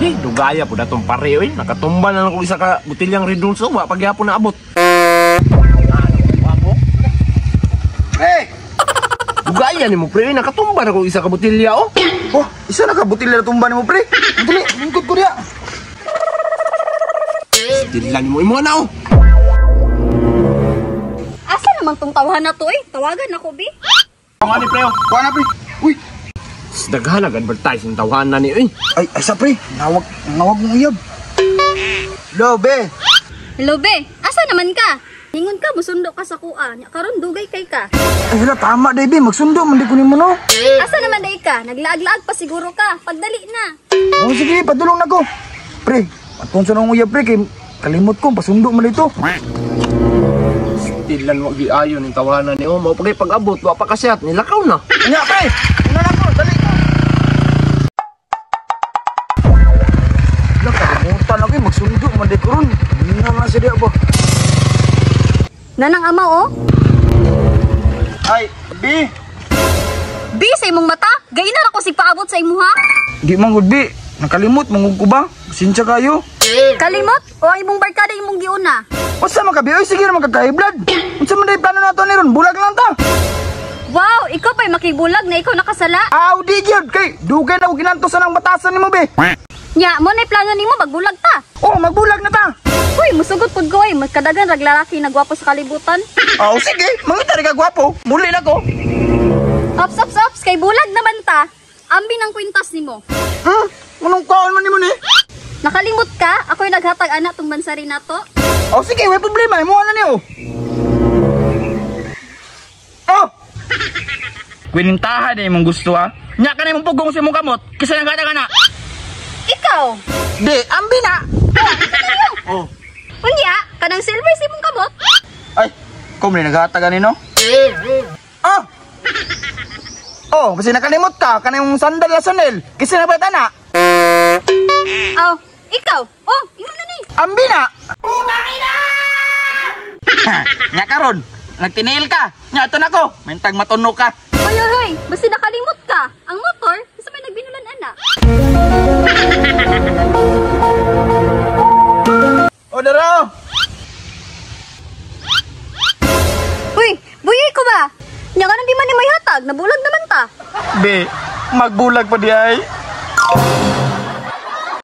Hey, dugaya po datong pare oy. Nakatumba na lang ko isa ka butilyang Red Horse, wa pa gyapon naabot. Pre! Dugaya nimo pre, oy. Nakatumba na ko isa ka butilya oh. Oh, isa na ka butilya na tumba nimo pre. Dali, lingkod ko diya. Dila nimo imo na oh. Asa naman tong tawhan na to eh? Tawagan ako, bi. Ang ani pre oh. Kuha na pre. Uy, Daghan nag-advertise ang tawhan na ni oy. ay, ay sa pre. Nawag, nawag mong uyab. Lo, be. Hello, be. Asa naman ka? Ningon ka, musundo ka sa kuha. Nya karon dugay kay ka. Ay, hala, tama day be. Magsundo man di ko nimo no. Asa naman day ka? Naglaag-laag pa siguro ka. Pagdali na. Oh, sige, padulong na ko. Pre, atong sa nang uyab pre kay kalimot ko pasundo man dito. Tilan wa giayon ning tawhana ni oh. Mao pa kay pag-abot wa pa kasyat nilakaw na. Nya pre. Una na ko, dali ko. Nakalimutan ako eh, magsundo man di ko ron. Nga man siya diya ba? Nanang ama oh. Ay, B. Bi sa imong mata. Gayna ra ko sig paabot sa imuha. Di man gud B. Nakalimot mangug ko ba? Pasensya kayo. Kalimot o ang imong barkada imong giuna. Unsa man ka bi? Oy, sige ra man ka blood. Unsa man day plano nato ni ron? Bulag lang ta. Wow, ikaw pa'y makibulag na ikaw nakasala. Aw, di gyud kay dugay na ko ginantos sa nang batasan nimo be. Nya, mo na plano nimo magbulag ta. Oh, magbulag na ta. Uy, musugot pud ko ay magkadagan rag lalaki na gwapo sa kalibutan. Aw, sige, mangita ra ka gwapo. Muli na ko. Ops, ops, ops, kay bulag naman ta. Ambi ng kwintas nimo. Hmm? Anong kaon man nimo ni? Nakalimot ka? Ako'y naghatag ana tong bansari nato. Oh, sige, way problema. Imo na niyo. Oh! Kwintahan eh imong gusto ha. Nya ka na imong pugong sa imong kamot kaysa nang gata ka na. Ikaw. Di, ambi na. Oh. Unya, kanang silver sa imong kamot. Ay, kum ni naghatag ani no? Ah! Oh, kasi nakalimot ka kanang sandal na Chanel. Kasi na ba na? Aw, ikaw. Oh, imo na ni. Ambi na. Nya karon, nagtiniil ka. Nya ato nako, mintag matuno ka. Hoy, hoy, hoy, basta nakalimot ka. Ang motor, sa may nagbinulan ana. Oh, dara. Uy, buyay ko ba? Nya ka nang di man ni may hatag, nabulag naman ta. Be, magbulag pa di ay.